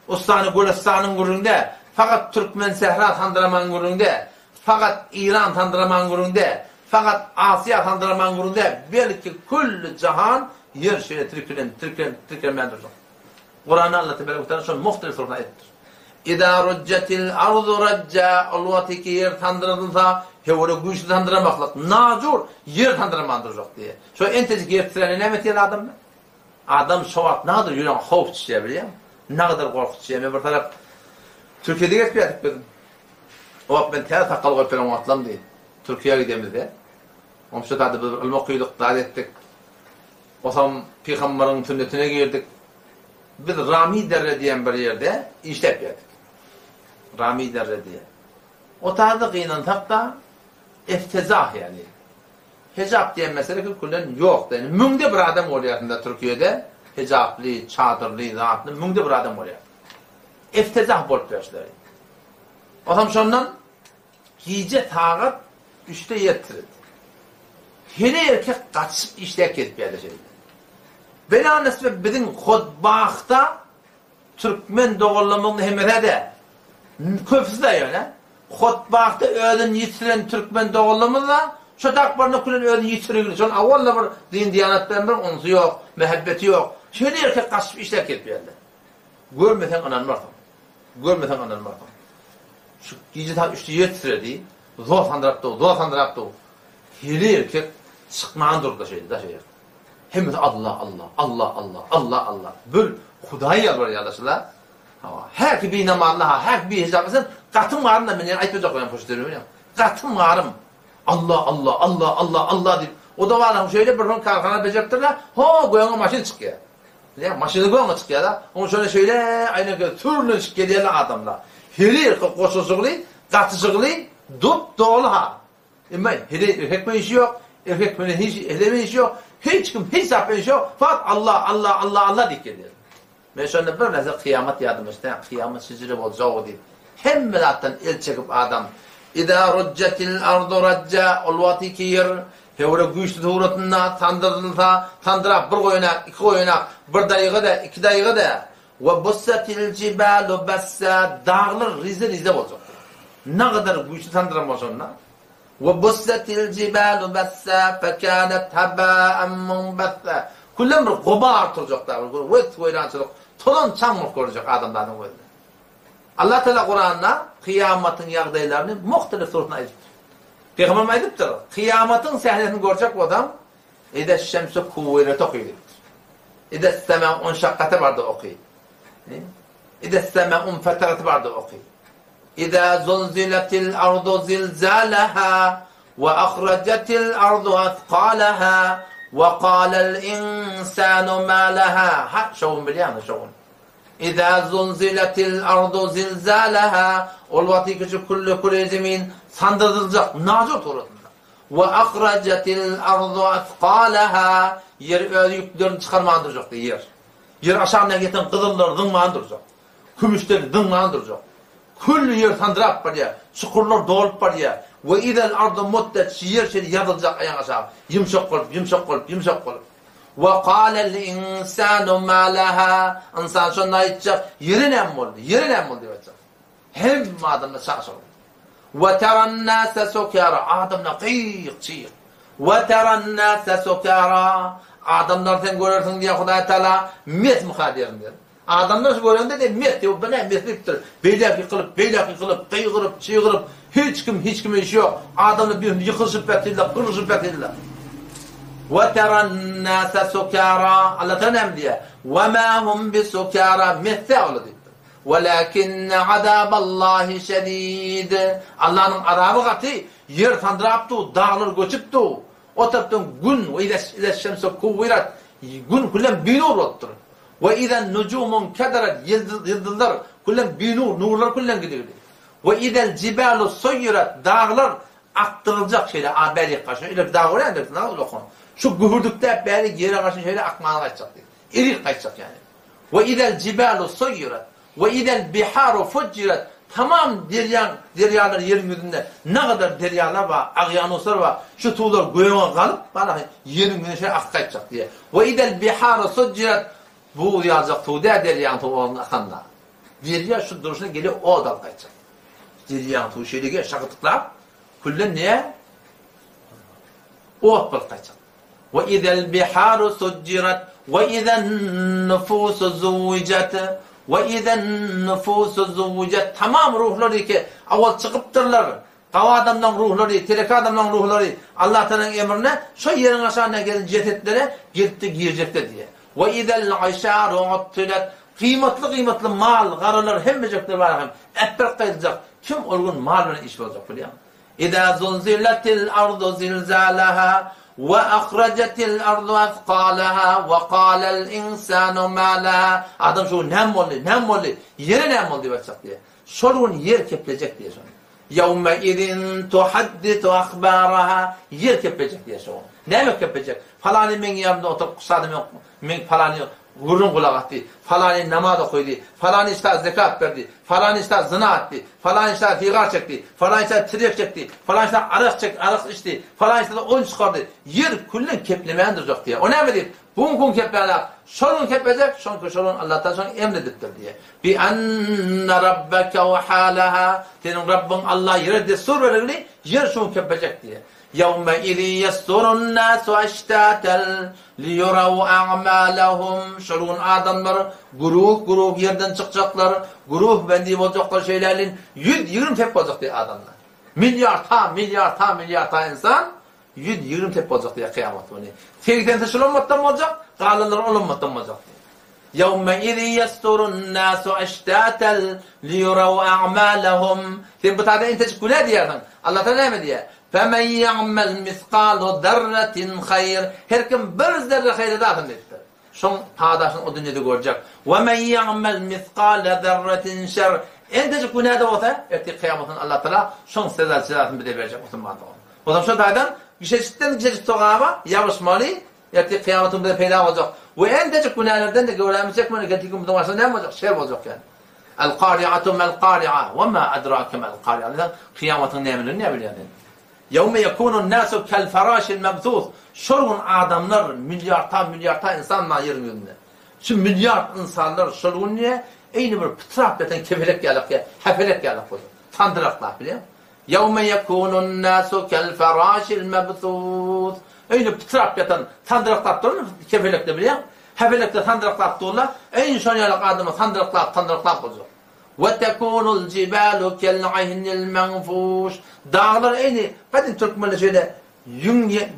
Ussany Gülüstanyň gürrüňde, fakat Türkmensähra sandyraman gürrüňde, fakat Iran sandyraman gürrüňde, fakat Asyýa sandyraman gürrüňde, belki külli jahan ýer şeýle tirkilen, tirkilen, tirkelmän durjak. Kuranda Alla tebarek we teala şony muhtelif suratda aýdypdyr. Iza rujjatil ardu rajja, ol wagtyky ýer sandyradylsa, höwre güýçli sandyramaklyk, najur ýer sandyraman durjak diýýär. Şo entejik ýer titrände näme etýär adamlar? Adam şo wagt nadyr ýüregiňe howp düşýär bilýäňmi? Nadyr gorky düşýär. Men bir tarap Türkiýede gezip ýatyp biz. O wagt men täze sakgal goýup beren wagtlarymdy. Türkiýä gidemizde. Oňşa zady biz bir ylym okydyk, zat etdik. Osam pygambaryň sünnetine girdik. Biz Ramiderre diýen bir ýerde işläp ýatyk. Ramiderre diýen. O taýda gynansak-da eftezah ýaly. Hijap diýen mesele külkülen ýokdy. Indi müňde bir adam bolýar şunda Türkiýede hijaply, çadyrly, zatly müňde bir adam bolýar. Eftezah bolup ýörüşleri. Osam şondan gije sagat üçde ýer titredi. Heleý erkek gaçyp işläp gezip ýärler şeýle. Bela nesbe biziň Hodbahda Türkmen doganlarymyzyň hemmesi-de, köpüsi-de ýöne, hotbahda özüni ýitiren türkmen doganlarymyz-da, şo dakbarna külen özüni ýitirigini, şonuň awal-da bir din-diýanat bilen bir unsy ýok, mähebbeti ýok. Şeýle erkek gaçyp işläp gelip ýörler. Görmeseň ynanmarsyň. Görmeseň ynanmarsyň. Şu gije sagat üçde ýer titredi, zor sandyrap dur, zor sandyrap dur. Hili erkek çykman durdy şeýle daş ýerde. Hemmesi Allah, Allah, Allah, Allah, Allah, Allah. Bir Hudaýa ýalbarýarlar şular. Hawa, herki binamazly ha, herki bihijaply sen gatym garym da men ýene aýtmajak bolýan hoş söz bilýän. Gatym garym. Allah, Allah, Allah, Allah, Allah diýip. O da barlam şeýle bir hol karhana bejeripdirler. Ho, göňe maşyn çykýar. Bilýän, maşyny göňe çykýar da. Oň şöyle şeýle aýna göz sürlenişip gelýärler adamlar. Heri goşujygly, gatyjygly, dup doly ha. Emma heleý erkek bilen işi ýok, erkek bilen hiç heleý bilen işi ýok, hiç kim hiç zat bilen işi ýok, fakat Allah, Allah, Allah, Allah diýip gelýär. Men şonda bir näse kyýamat ýadyma düşdi, kyýamat şijire boljagy diýip. Hemme zatdan el çekip adam, Iza rujjatil ardu rajja, ol wagty ki ýer höwre güýçli suratynda sandyrylsa, sandyrap bir goýanak, iki goýanak, bir daýyga-da, iki daýyga-da, We bussatil jibalu bassa, daglar rize-rize boljak. Nagadar güýçli sandyran bolsa onda. We bussatil jibalu bassa fekanet haba'an munbassa. Küllen bir gubar turjak daglar, wes weýrançylyk, tozan çaň bolup görünjek adamzadyň gözüne. Allah Teala Kuranda kyýamatyň ýagdaýlaryny muhtelif suratynda aýdypdyr. Pygamberimiz aýdypdyr, kyýamatyň sähnesini görjek bolsaň, Izeş-şemsu kuwwiret oky diýipdir. Ize's-semâ'u unşakkate barda oky. Ize's-semâ'u unfeterete barda oky. Izâ zulziletil ardu zilzâleha we ahrajetil ardu athqâleha we kâlel insânu mâ leha. Ha, şo gün bilýäňmi şo gün? Izâ zulziletil ardu zilzâleha ol wagty kiçi külli küre zemin sandyradyljak, najur suratynda. We ahrajatil ardu athqalaha, ýer öz ýüklerini çykarman durjakdy, ýer. Ýer aşagyndan getiren gyzyllary zyňman durjak. Kümüşleri zyňman durjak. Külli ýer sandyrap barýar. Çukurlar dolup barýar. We izel ardu muddet şu ýer şeýle ýazyljak aýaň aşagy. Ýumşak bolup, ýumşak bolup, ýumşak bolup. We kalel insanu ma laha. Ynsan şonda aýtjak, ýere näme boldy? Ýere näme boldy diýip aýtjak. Hemme adamlar çaşyr. We teran nase sukara. Adamlar gyýyk-çyýyk. We teran nase sukara. Adamlar sen görersiň diýýär Hudaý Taala, mesmyka diýerin diýýär. Adamlar şu görende diýýär, mes diýip, bu näme meslikdir? Beýläk ýykylyp, beýläk ýykylyp, gygyryp, çygyryp, hiç kim hiç kime işi ýok. Adamlar bir ýykylyşyp ýatyrlar, gyryşyp ýatyrlar. We teran nase sukara. Allah Taala näme diýýär? We ma hum bisukara. Mes däl olar diýipdir. Welakinne azaballahi şedid. Allanyň azaby gaty, ýer sandyrap dur, daglar göçüp dur. O tarapdan gün, we izeş-şemsu kuwwirat, gün külem binur bolupdyr. We izen nujumun kederet, ýyldyzlar külem binur, nurlar külem gidigidi. We izel jibalu suýirat, daglar akdyryljak şeýle, a bärik garşy, ileri dag görýändirsiň, dag uzakan. Şu gühürdikdäp bärik ýere garşy şeýle akmana gaýtjak diýdi. Erik gaýtjak ýaly. We izel jibalu suýirat, we izel biharu fujjirat, tamam derýaň, derýalar ýeriň ýüzünde nagadar derýalar bar, agýanuslar bar, şu suwlar göge galyp, balahy, ýeriň ýüzüne şeýle akyp gaýtjak diýýär. We izel biharu sujjirat, buz ýaljak suw däl derýaň suwy ogzuna akanda. Derýa şu durşuna gelip ot alyp gaýtjak. Derýaň suwy şeýle gel şagytyklap, külden näme? Ot bolup gaýtjak. We izel biharu sujjirat we izen nufusu zuwijat we izen nufusu zuwijat tamam ruhlar ýeke awal çykypdyrlar gawy adamlaň ruhlary teleke adamlaň ruhlary Allah Tagalaň emrine şo ýeriň aşagynda gelen jesetlere gelipdi girjekler diýýär we izel işaru uttilat gymatly gymatly mal garalar hemmejekler bar hem äpberk gaýdyljak kim ol gün mal bilen iş boljak bilýäňmi Iza zulziletil ardu zilzalaha we ahrajetil ardu asqalaha we kalel insanu ma laha. Adam şu gün näme boldy, näme boldy, ýere näme boldy diýip aýtjak diýýär. Şol gün ýer keplejek diýýär şony. Ýewme izin tuhaddisu ahbaraha. Ýer keplejek diýýär şo gün. Näme keplejek? Palany meň ýanymda oturyp kysady men men palany gürrüň gulak asdy, falany namaz okydy, falany şta zekat berdi, falany şta zyna etdi, falany şta sigar çekdi, falany şta tirek çekdi, falany şta arak çekdi, arak içdi, falany şta oýun çykardy. Ýer küllen keplemän durjak diýýär. O näme diýip? Bu gün gün keplänak, şol gün keplejek, şonki şol gün Allah Taala şony emr edipdir diýýär. Bi anna rabbeke awhalaha, seniň Rabbyň Allah ýere dessur berigli, ýer şu gün keplejek diýýär. Ýewme-izin ýesdurun-nasu eştäten liýuraw a'malahum, Şol gün adamlar güruh-güruh ýerden çykjaklar, güruh bendi boljaklar, şeýlälin 120 sep boljak diýýär adamlar. Milliarta, milliarta, milliarta ynsan 120 sep boljak diýýär kyýamat güni. Segsensi şul ymmatdan boljak, galanlary ol ymmatdan boljak diýýär. Ýewme-izin ýesdurun-nasu eştäten liýuraw a'malahum, Sen bu taýda entejik günä diýýärsiň. Allatagala näme diýýär? Femen ýa'mel misgalu zerretin haýr, Her kim bir zerre haýyr edasyn diýipdir. Şoň padaşyny o dünýede görjek. We men ýa'mel misgale zerretin şer, Entejik günä-de bolsa, ertir kyýamatynda Allatagala şoň seza jezasyny bize berjek musulman dogan. Onsoň şo taýdan kiçejikden kiçejik sogaba ýabyşmaly, ertir kyýamatynda bize peýda boljak. We entejik günälerden-de göwrämizi çekmeli, ertir gün biziň başymyza näme boljak? Şer boljak ýaly. El-Kari'atu mel-Kari'a, we ma edrake mel-Kari'a diýseň, kyýamatyň nämeligini näme bilýär sen? Ýewme ýekunun-nasu kel-feraşil mebsus, şol gün adamlar, milliardta-milliardta ynsan bar ýeriň ýüzünde. Şu milliard ynsanlar şol gün diýýär, eýni bir pytrap ýatan kebelek ýalak ýa häpelek ýalak bolar. Sandyraklap bilýäňmi? Ýewme ýekunun-nasu kel-feraşil mebsus, eýni pytrap ýatan, sandyraklap durmy kebelekde bilýäňmi? Häpelekde sandyraklap durlar, eýni şol ýalak adamlar sandyraklap, sandyraklap boljak. We tekunul jibalu kel ihnil menfuş. Daglar eýni gadym türkmenler şeýle ýüň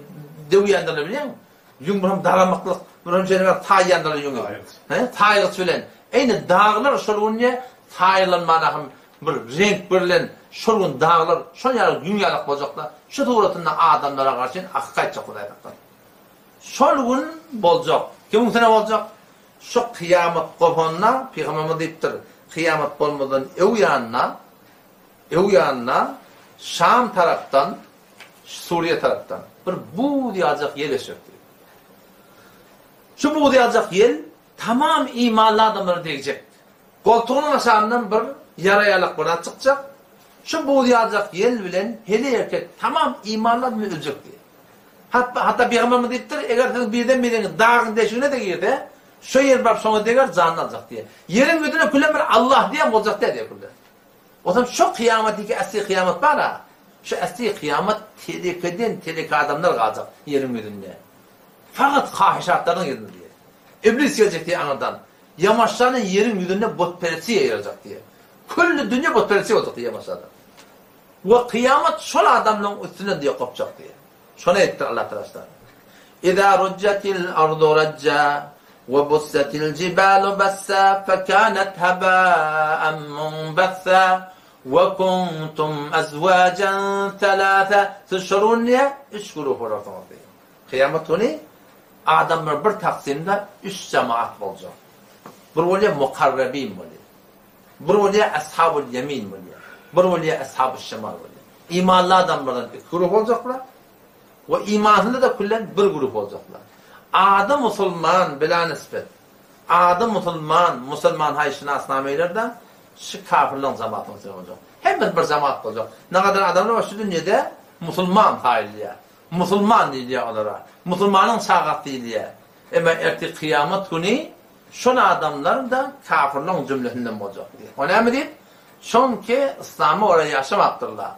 döwýändirler bilýäňmi? Ýüň bir hem daramaklyk, bir hem şeýle bir taýýandyrlar ýüňi. He, taýgyç bilen. Eýni daglar şol gün diýe taýlanmana hem bir reňk berlen şol gün daglar şol ýaly ýüň ýalak boljaklar. Şu suratynda adamlara garşy hakyky aýtjak Hudaý saklasyn. Şol gün boljak. Kimiň üstüne boljak? Şu kyýamat gopanda, Pygamberimiz diýipdir, kyýamat bolmazdan öň ýanyna, öň ýanyna Şam tarapdan, Suriýe tarapdan bir buz ýaljak ýel esjek diýip. Şu buz ýaljak ýel. Tamam imanly adamlara degjek. Goltugynyň aşagyndan bir ýara ýalak bir zat çykjak. Şu buz ýaljak ýel bilen heleý erkek tamam imanly adam öljek diýýär. Hatda hatda pygamberimiz diýipdir, eger siziň birden biriňiz dagyň deşigine-de girse, şo ýel baryp şoňa deger, janyny aljak diýýär. Ýeriň ýüzüne külen bir Allah diýen boljak däl diýýär küle. Onsoň şo kyýamat iki äsli kyýamat bar-a, şo äsli kyýamat telekeden teleke adamlar galjak ýeriň ýüzünde. Fakat hahyşatlaryň ýerinde diýýär. Iblis geljek diýýär aňyrdan. Ýamaşjany ýeriň ýüzünde butperestlige ýarajak diýýär. Külli dünýe butperestlik boljak diýýär ýamaşjada. We kyýamat şol adamlaryň üstünden diýýär gopjak diýýär. Şony aýdypdyr Allah Tagala. Iza rujjatil ardu rajja we bussatil jibalu bassa fekanat haba'an munbassa we kuntum azwajan thalatha Siz şol gün diýýär, üç güruh bolarsyňyz diýýär. Kyýamat güni adamlar bir taksymda üç jemaat boljak. Bir bolýar mukarrabin bolýar. Bir bolýar ashabul ýemin bolýar. Bir bolýar ashabuş şemal bolýar. Imanly adamlardan iki güruh boljaklar we imansyzlar-da küllen bir güruh boljaklar. Ady musulman bila nisbet. Ady musulman, musulman haý şynasnameýler-de şu kafirleň jemaatynyň içinde boljak. Hemmesi bir jemaat boljak. Nagadar adamlar bar şu dünýede musulman saýylýar. Musulman diýilýär olara. Musulmanyň çagasy diýilýär. Emma ertir kyýamat güni şol adamlar-da kafirleň jümlesinden boljak diýýär. O näme diýip? Çünki yslama görä ýaşamapdyrlar.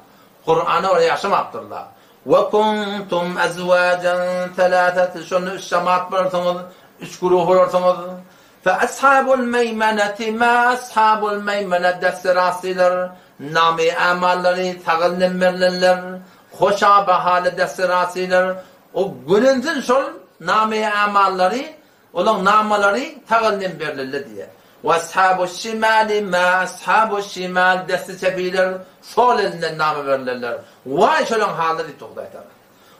Kurana görä ýaşamapdyrlar. We kuntum azwajan thalatha siz şonda üç jemaat bolarsyňyz, üç güruh bolarsyňyz. Fe ashabul meýmeneti ma ashabul meýmene desti rastylar, name-i amallary sag elinden berlenler, hoşa bahaly desti rastylar, o gönensin şol name-i amallary, olaň namalary sag elinden berlenler diýýär. We ashabuş şimali ma ashabuş şimal desti çepiler, sol elinden name berlenler. Waý şolaň halyna diýipdir Hudaý Tagala.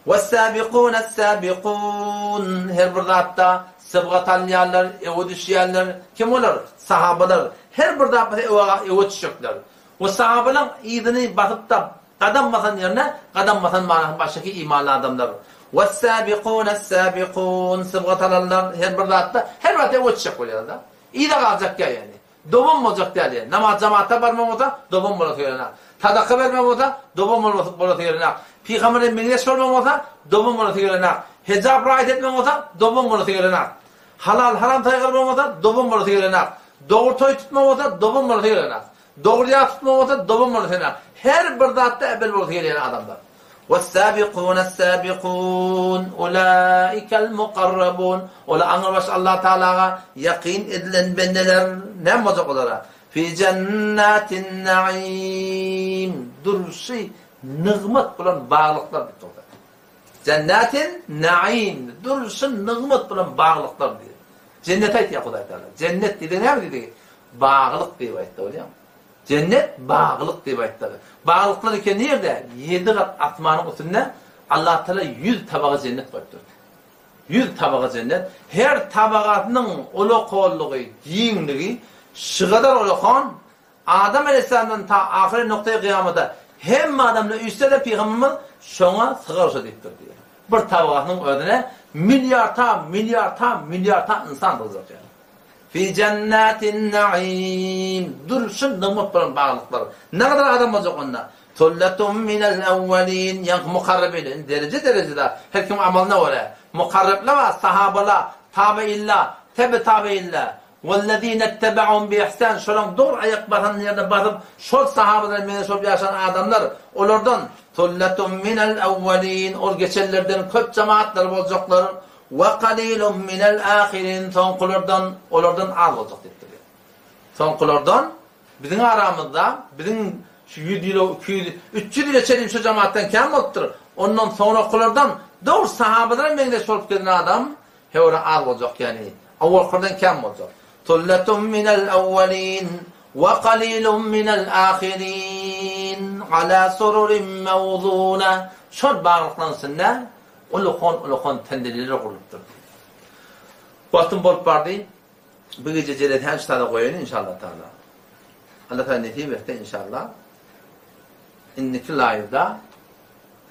Wes-sabiqûnes-sabiqûn, her bir zatda sybgat alýanlar, öňe düşýänler, kim olar? Sahabalar, her bir zatda öňe düşjekler. We sahabalaryň yzyny basyp-da, gadam basan ýerine gadam basan manysyny başdaky imanly adamlar. Wes-sabiqûnes-sabiqûn, sybgat alanlar her bir zatda, her bir zatda öňe düşjek bolýarlar-da. Yza galjak däl ýagny. Dowam boljak däl diýen. Namaz jamata barmaň bolsa, dowam bolasy gelenok. Sadaka bermeň bolsa, dowam bolasy gelenok. Pygambere meňzeş bolmaň bolsa, dowam bolasy gelenok. Hijap raýat etmeň bolsa, dowam bolasy gelenok. Halal haram saýgarmaň bolsa, dowam bolasy gelenok. Dogry toý tutmaň bolsa, dowam bolasy gelenok. Dogry ýas tutmaň bolsa, dowam bolasy gelenok. Her bir zatda ebel bolasy gelýän adamlar. Wes-sabiqûnes-sabiqûn, ulâikel-mukarrabûn, Olar aňrybaş Allah Tagalaga ýakyn edilen bendeler. Näme boljak olara? Fî jennâtin-naîm, durşy nygmat bolan baglyklar diýip durdy. Jennâtin-naîm, durşy nygmat bolan baglyklar diýdi. Jenneti aýtýar Hudaý Tagala. Jennet diýdigi näme diýdigi? Baglyk diýip aýtdy, bolýarmy? Jennet baglyk diýip aýtdylar. Baglyklar eken nirde? Ýedi gat asmanyň üstünde Allatagala ýüz tabaga jennet goýupdyr. Ýüz tabaga jennet. Her tabagasynyň ulakanlygy, giňligi şygadar ulakan, Adam aleýhissalamdan ta ahyry noktaýy kyýamata hemme adamlar üýşse-de pygamberimiz şoňa sygar şo diýipdir diýýär. Bir tabagasynyň özüne milliarta, milliarta, milliarta ynsan sygjak ýaly. Fi jennatin naim, durşy nygmat bolan baglyklar. Nägadar adam boljak onda? Sulletun minel ewwelin, ýaňky mukarrabin, indi dereje-dereje zat, her kim amalyna görä. Mukarrablar bar, sahabalar, tabeýinler, tebe-tabeýinler, wellezine ttebe'uhum bi ihsan, şolaň dogry aýak basan ýerine basyp, şol sahabalara meňzeş bolup ýaşan adamlar, olardan, sulletun minel ewwelin, ol geçenlerden köp jemagatlar boljaklar. We kalilun minel ahirin, soňkulardan, olardan az boljak diýipdir. Soňkulardan, biziň aramyzda, biziň şu ýüz ýyla, 200, 300 ýyla çenli şu jemaatdan kän bolupdyr. Ondan soňrakylardan, dogry sahabalara meňzeş bolup gezen adam höwre az boljak, ýagny owalkylardan kän boljak. Sulletun minel awwalin we kalilun minel ahirin ala sururin mewzuna. Şol baglyklaryň içinde Ulukan-ulukan tendeliler gurlupdyr. Wagtym bolup bardy. Bu gije jelesän şu tada goýaýyn inşallah taala. Allah taala nesip etse inşallah indiki laýwda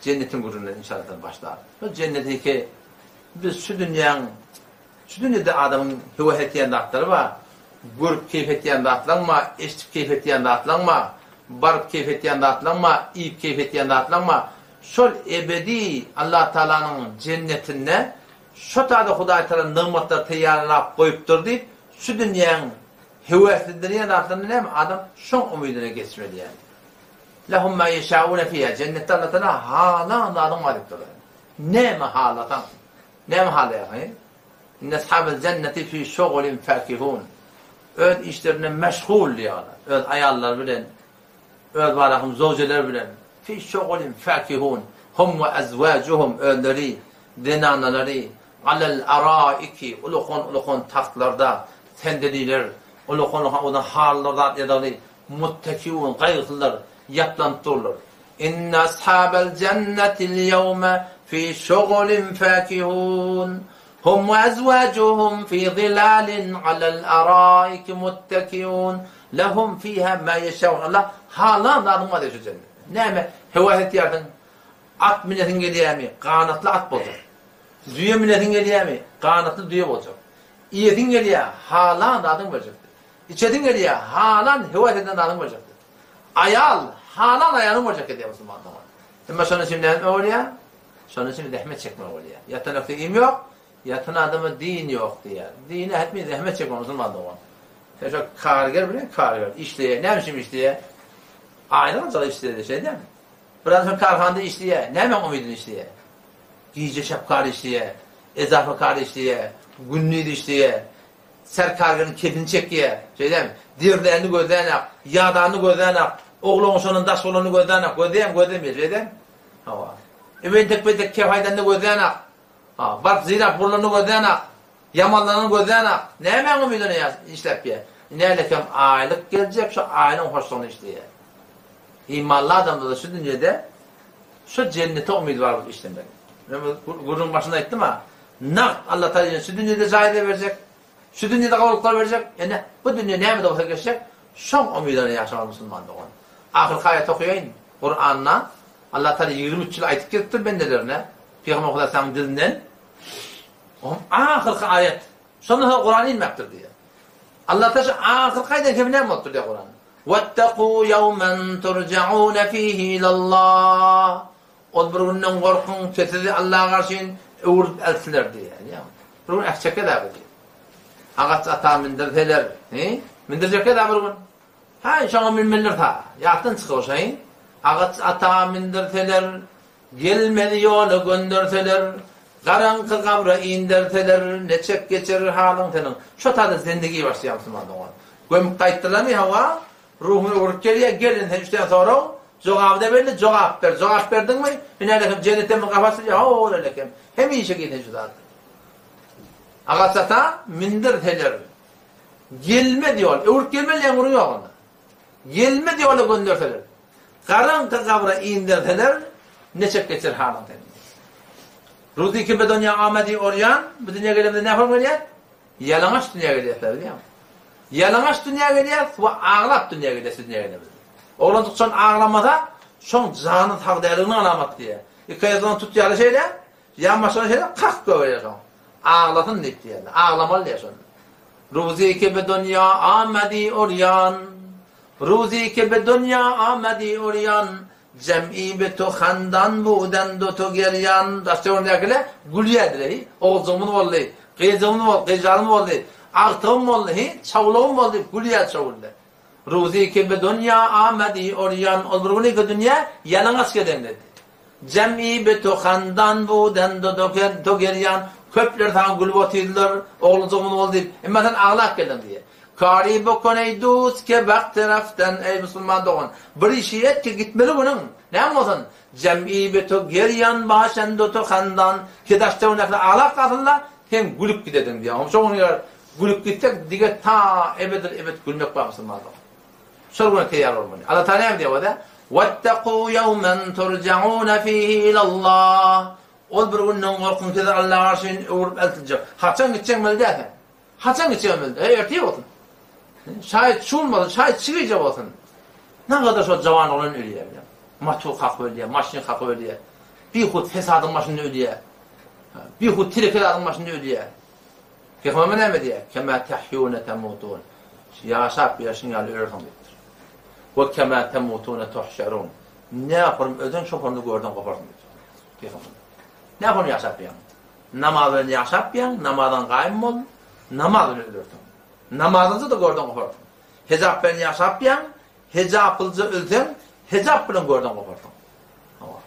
jennetiň gürrüňine inşallah taala başlarys. Bu jenneti ki biz şu dünýäň. Şu dünýede adamyň höwes etýän zatlary bar. Görüp keýp etýän zatlaň bar, eşidip keýp etýän zatlaň bar, baryp keýp etýän zatlaň bar, iýip keýp etýän zatlaň bar. Şol ebedi Allah Tagalanyň jennetinde şo taýda Hudaý Tagala nygmatlar taýýarlap goýupdyr diýip, şu dünýäň höweslendirýän zatlaryny näme adam şoň umydyna geçmeli ýaly. Lehum ma ýeşaune fiha, jennetde Allah Tagala halan zadyň bar diýipdir. Näme halasaň, näme halaýarsyň? Inne ashabel jenneti fi şugulin fakihun. Öz işlerinde meşgul diýýärler. Öz aýallary bilen, öz barahym zowjeleri bilen fi şugulin fakihun. Hum we azwajuhum özleri, zenanalary alel araiki ulukan-ulukan tagtlarda sendeliler, ulukan-ulukan owadan halylar zat ýazagly muttekiun gaýgysyzlar ýaplanyp durlar. Inne ashabel jennetil ýewme fi şugulin fakihun. Hum we azwajuhum fi zilalin alel araiki muttekiun. Lehum fiha ma ýeşaun. Allah halan zadyň bar şu jennetde. Näme höwes etýärsiň? At münesiň gelýärmi? Ganatly at boljak. Düýe münesiň gelýärmi? Ganatly düýe boljak. Iýesiň gelýär, halan zadyň berjek. Içesiň gelýär, halan höwes eden zadyň berjek. Aýal, halan aýalyň boljak edýär musulman dogan. Emma şonuň üçin näme bolýar? Şonuň üçin zähmet çekmeli bolýar. Ýatan ökde iým ýok, ýatan adama din ýok diýýär. Dine hetmi zähmet çekmeli musulman dogan. Sen şo karger bilen karger işleýär. Näme üçin işleýär? Aýlyk aljak işleýär, şeý dälmi? Bir adam şo karhanada işleýär. Nämäň umydyna işleýär? Gije şep kar işleýär, ezafa kar işleýär, gündiz işleýär. Serkarganyň kepini çekýär. Şeýdämi? Derlänini gözlänok, ýadanyny gözlänok, oglunyň şondan daş bolanyny gözlänok. Gözleýämi, gözlemeýär. Şeýdämi? Hawa. Ebentek-bentek kep aýdanyny gözlänok. Ha, baryp zirap burlanyny gözlänok. Ýamanlanyny gözlänok. Nämäň umydyna ýa işläp ýa? Nälekem aýlyk geljek, şo aýlygyň hoşlugyna işleýär. Imanly adamda-da şu dünýede şu jennete umydy bar bolup işlemeli. Men bu gürrüňiň başynda aýtdym-a, Nagt Allah Tagala şu dünýede jaýza berjek, şu dünýede gowulyklar berjek, ene bu dünýe näme-de bolsa geçjek, şoň umydyna ýaşamaly musulman dogan. Ahyrky aýaty okaýaýyn, Kuranda Allah Tagala 23 ýyl aýtyp gelipdir bendelerine, Pygamber Hudaýtaganyň dilinden. Oňam ahyrky aýat. Şondan soň Kuran inmäpdir diýýär. Allah Tagala şu ahyrky aýdan kemi näme bolupdyr diýýär Kuranda. Wettaqu ýawmen turja'una fihi ilallah. Ol bir günden gorkuň, sizi Allaha garşy öwrüp eltsinler diýýär. Bir gün äkjekge-dä bizi. Agaç ata mindirseler, he? Mindirjekge-dä bir gün. Haý, şoňa münmelidir ta. Ýatdan çykyp şaý. Agaç ata mindirseler, gelmez ýola gönderseler, garaňky gabra inderseler, neçek geçer halyň seniň. Şo taýda zendigi başlaýar musulman dogan. Gömüp gaýtdylarmy, hawa, Ruhuň öwrüp gelýär, gel indi sen üçden sorag, jogaby-da belli, jogap ber, jogap berdiňmi, hünärlekem jennetden bir gapy açylýar, ho-ol alekem, hemişe gel sen şu zat. Agaç ata, mindirseler, gelmez ýol, öwrüp gelmeli diýen gürrüň ýok onda. Gelmez ýola gönderseler, garaňky gabra inderseler, neçek geçer halyň seniň. Ruzy ki be donýa amedi orýan, bu dünýä gelemizde nähili bolýar? Ýalaňaç dünýä gelýäs-dä bilýäňmi? Ýalaňaç dünýä gelýäs we aglap dünýä gelýäs dünýä gelemizde. Oglanjyk şon aglamasa, şoň jany sag däldiginiň alamaty diýýär. Iki aýagyny tutýarlar şeýle, ýan başyna şeýle kak goýberýär şoň. Aglasyn diýip diýýärler. Aglamaly diýýär şonda. Ruzy ke be dunýa amadi urýan, Ruzy ke be dunýa amadi urýan, Jem'i be to handan buden do to gerýan daş-töweregindäkiler gülýärdiler, hi, oguljygymyz boldy, gyzjygymyz boldy, gyzjarymyz boldy, agtygym boldy, hi, çawlugym boldy diýip gülýärdi şo günde. Ruzy ki be dunýa amedi orýan ol bir gün iki dünýä ýalaňaç gezeňledi. Jem'i be to handan buden do to gerýan köpler saňa gülüp otyrdylar, oguljygymyz boldy diýip, emma sen aglap geldiň diýýär. Kary bokon eý dust ke bagty raftan eý musulman dogan bir işi et ki gitmeli günüň näme bolsun jem'i be to gerýan başen do to handan ki daş töwrekde aglap galsynla sen gülüp gidediň diýýär hom şo gün eger gülüp gitsek dige ta ebedil ebet gülmek bar musulman dogan şol güne teýýar bolmaly Allah taala näme diýýär oda wettaqu ýawmen turja'una fihi ilallah ol bir günden gorkuň sizi Allaha garşy öwrüp eltiljek haçan gitjegiň belli däl sen Haçan gitjegem belli däl. Ertir bolsun. Şaýat şu gün bolsun, şaýat şu gije bolsun. Nägadar şol jawan oglan ölýär bilýäňmi? Motor kakyp ölýär, maşyn kakyp ölýär. Bihut fesadyň başynda ölýär. Bihut teleke zadyň başynda ölýär. Pygamberimiz näme diýýär? Kema tahýune temutun. Ýaşap ýaşyň ýaly ölersiň diýipdir. We kema temutune tuhşerun. Ne yaparym öden şoparny görden goparsyň diýipdir. Pygamberimiz. Ne yaparym ýaşap ýaň? Namaz bilen ýaşap ýaň, namazdan gaýym bol, namaz bilen ölersiň. Namazyňy da görden goparsyň. Hejap bilen ýaşap ýaň, hejaplyja ölseň, hejap bilen görden goparsyň. Hawa.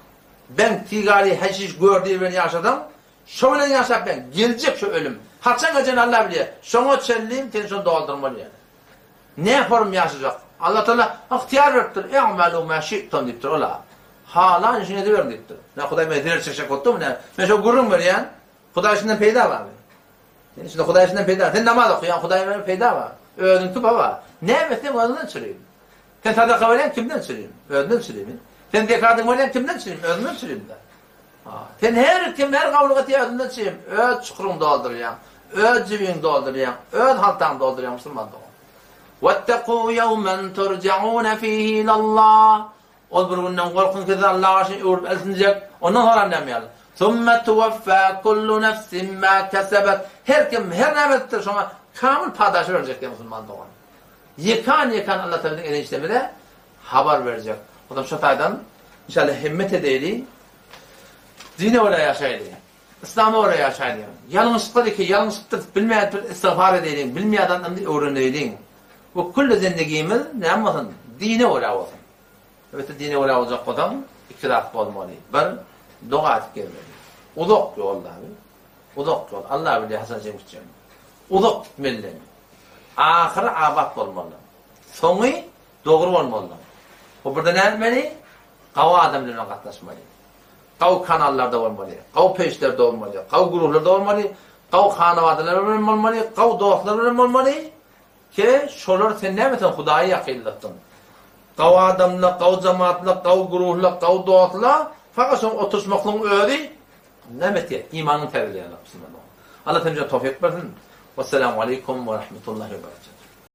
Ben tigari heşiş gördi bilen ýaşasaň, Şo bilen ýaşap ben, geljek şo ölüm. Haçan geljegini Allah bilýär. Şoňa çenli sen şony doldurmaly ýaly. Ne form ýaşajak? Allah Taala ygtyýar beripdir. I'malu ma şi'tum diýipdir ola. Halan işiňi ediberiň diýipdir. Ne Hudaý meni zerer çekjek bolupdyrmy näme? Men şo gürrüň berýän. Hudaý şundan peýda barmy? Sen şunda Hudaý şundan peýda. Sen namaz okaýaň, Hudaý meni peýda bar. Özüňki baba. Näme etseň özüňden çürim. Sen sadaka berýäň kimden çürim? Özünden çürim. Sen zekadyňy berýäň kimden çürim? Özüňden çürim-de. Sen her kim her gawlyk etýär özünden çürim. Öz çukuryňy doldurýaň. Öz jübiňi doldurýaň. Öz haltaňy doldurýaň musulman dogan. Wettaqu ýawmen turjauna fihi ilallah. Ol bir günden gorkuň sizi Allaha garşy öwrüp eltinjek. Ondan soňra näme ýaly? Summa tuwaffa kullu nefsin ma kesebet. Her kim her näme edipdir şoňa kamyl padaşy berjek diýen musulman dogan. Ýekan-ýekan Allah Taala biziň eden işlerimize habar berjek. Ondan şu taýdan inşallah himmet edeýli. Dine görä ýaşaýly. Yslama görä ýaşaýly. Ýalňyşlyklar eke ýalňyşypdyr bilmeýän bir istigfar edeýliň, bilmeýän zatlarymyzy öwreneýliň. Bu külli zendigimiz näme bolsun? Dine görä bolsun. Elbetde dine görä boljak bolsaň iki zat bolmaly. Bir, doga edip gezmeli. Uzak ýol dagy. Uzak ýol. Allah bilýär haçan çenli gitjegini. Uzak gitmeli. Ahyry abat bolmaly. Soňy dogry bolmaly. O birde näme etmeli? Gawy adamlar bilen gatnaşmaly. Gawy kanallarda bolmaly. Gawy peçlerde bolmaly. Gawy guruhlarda bolmaly. Gawy hanawadalar bilen bolmaly. Gawy dostlar bilen bolmaly. Ke şolar sen näme sen Hudaýa ýakynlatdyň. Gawy adamla, gawy jamaatla, gawy guruhla, gawy dostla, fakat şoň oturyşmaklygyň özi näme etýär? Imanyňy täzeleýär. Allah hemmämize towfyk bersin. Wessalamu aleýkum we rahmetullahi we berekatuh.